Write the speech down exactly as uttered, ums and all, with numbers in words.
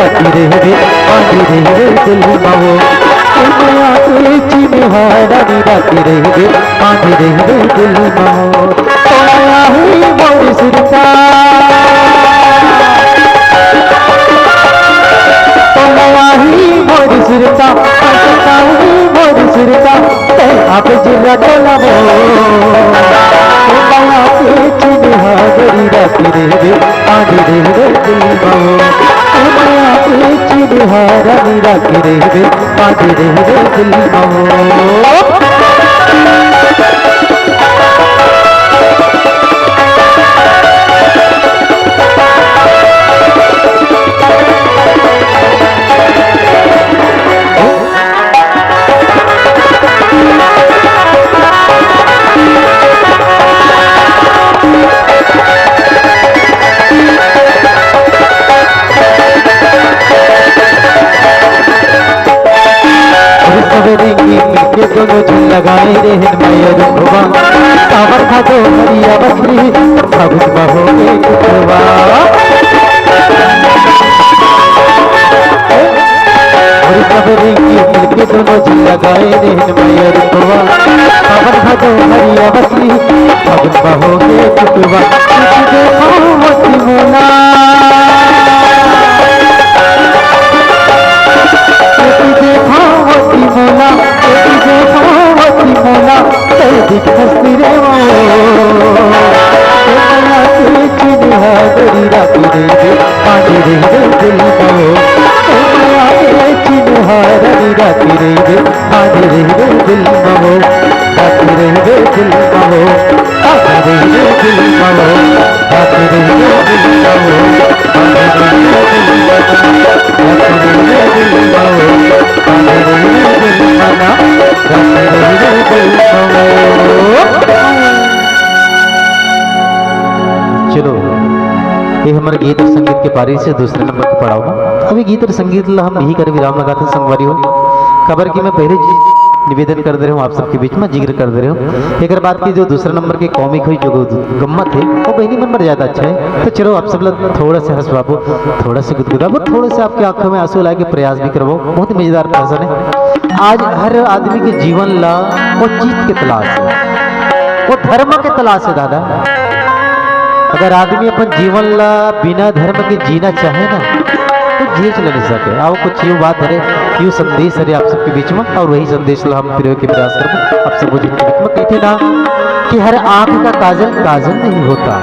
राखी रहिबे, बांधी रहिबे दिल मा हो। ए मया के चिन्हारा नी राखी रहिबे, बांधी रहिबे दिल मा हो। तोला ही मोर सुरता, तोला ही मोर सुरता, तोला ही मोर सुरता। तै आप जिला टोला वो, ए मया के चिन्हारा नी राखी रहिबे, बांधी रहिबे दिल मा हो। ए मया के चिन्हारा नी राखी रहिबे, बांधी रहिबे दिल मा हो। अरे सवेरे की मिलके दोनों झन लगाए रे हेन मैया रुखवा। सावन भादो हरिया बखरी, फागुन मा होगे कुकरवा। अरे सवेरे की मिलके दोनों झन लगाए रे हेन मैया रुखवा। सावन भादो हरिया बखरी, फागुन मा होगे कुकरवा। देखो मोती मोला। देखो मोती मोला, देखो मोती मोला, तै दिखस रे वो। ए मया के चिन्हारा नी राखी रहिबे, बांधी रहिबे दिल मा हो। ए मया के चिन्हारा नी राखी रहिबे, बांधी रहिबे दिल मा हो। राखी रहिबे दिल मा हो। राखी रहिबे दिल मा हो। राखी रहिबे दिल मा हो। चलो, ये हमर गीत और संगीत के पारी से दूसरे नंबर के पड़ाव मा। अभी गीत और संगीत ला हम यही कर विराम लगाते हैं संगवारी हो। काबर कि मैं पहले जी निवेदन कर दे रहे हूँ आप सबके बीच में, जिक्र कर दे रहे हूँ। एक बात की जो दूसरा नंबर के कॉमिक हुई जो गम्मत है, वो बहनी मन पर ज्यादा अच्छा है। तो चलो आप सब लोग थोड़ा सा हंस बाबू, थोड़ा सा गुदगुदा, वो थोड़े से आपकी आंखों में आंसू लाए के प्रयास भी करवाओ। बहुत ही मजेदार फंक्शन है। आज हर आदमी के जीवन ला वो चीज के तलाश है, वो धर्म के तलाश है दादा। अगर आदमी अपन जीवन ला बिना धर्म के जीना चाहे ना, तो जीच ल नहीं सके। आओ कुछ यू बात हरे, यू संदेश हरे आप सबके बीच में, और वही संदेश ला हम प्रयोग के प्रयास करबो आप सब के बीच में। कहते ना कि हर आंख का काजल काजल नहीं होता,